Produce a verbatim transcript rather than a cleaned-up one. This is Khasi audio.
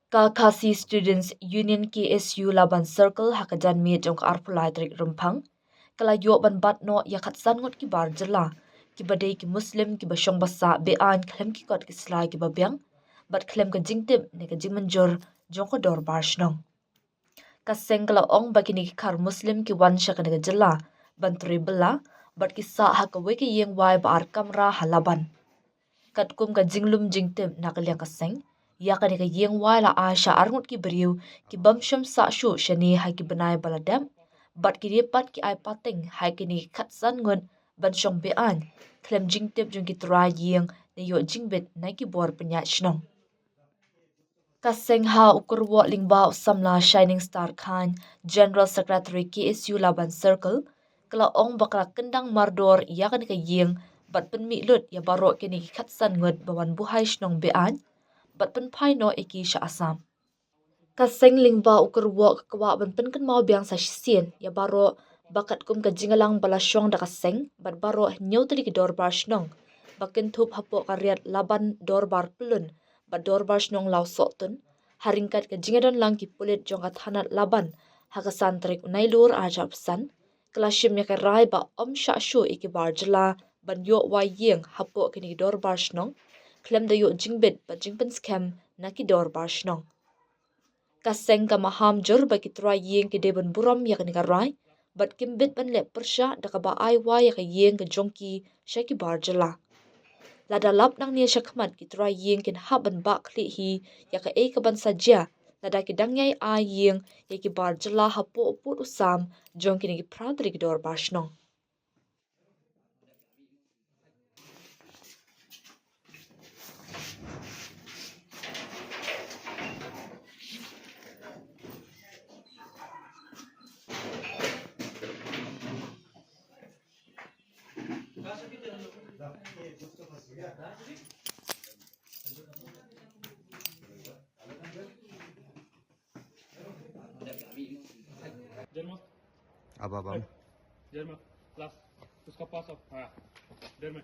Ka Khasi Students Union K S U Laban Circle ha ka janmiet jong ka arphew lai tarik Rymphang ka la ïoh ban bat noh ïa khatsan ngut ki bar jylla kiba dei ki Muslim kiba shong basa beaiñ khlem ki kot ki sla kiba biang bad khlem ka jingtip ne ka jingmynjur jong ka dorbar shnong. Ka seng ka la ong ba kine ki khar Muslim ki wan sha kane ka jylla ban trei bylla bad ki sah ha kawei ka ïing wai ba ar kamra ha Laban. Katkum ka jinglum jingtip na ka liang ka seng, ïa kane ka ïing wai la ai sha arngut ki briew ki bym shym sah shuh shane ha ki bnai ba la dep bad kine pat ki ai pateng ha kine ki khatsan ngut ban shong beaiñ khlem jingtip jong ki trai ïing ne ïoh jingbit na ki bor pynïaid shnong. Ka seng ha u kyrwoh lyngba u samla Shining Star Khan, General Secretary K S U Laban Circle, ka la ong ba ka la kyndang mardor ïa kane ka ïing bad pynmih lut ïa baroh kine ki khatsan ngut ba wan buhai shnong beaiñ bad pynphai noh ïa ki sha Assam. Ka seng lyngba u kyrwoh ka kwah ban pynkynmaw biang sa shisien ïa baroh ba katkum ka jingïalang ba la shong da ka seng bad baroh hynñiew tylli ki dorbar shnong ba kynthup hapoh ka riat Laban Dorbar Pyllun bad Dorbar Shnong Lawsohtun, ha ryngkat ka jingïadon lang ki pulit jong ka thanat Laban ha ka san tarik u Nailur ar hajar arphew san, ka la shim ïa ka rai ba ym shah shuh ïa ki bar jylla ban ïoh wai ïing hapoh kine ki dorbar shnong khlem da ïoh jingbit bad jingpynskhem na ki dorbar shnong. Ka seng ka maham jur ba ki trai ïing ki dei ban burom ïa kane ka rai bad kim bit ban leh pyrshah da kaba ai wai ïa ka ïing ka jong ki sha ki bar jylla. Lada lap nangne shakhmat ki trai ïing kin hap ban bah khlieh hi ïa kaei kaban sa jia lada ki dang ïai ai ïing ïa ki bar jylla hapoh u pud u sam jong kine ki phra tylli ki dorbar shnong. अब अब हम जर्मन क्लास उसका पास अब हाँ जर्मन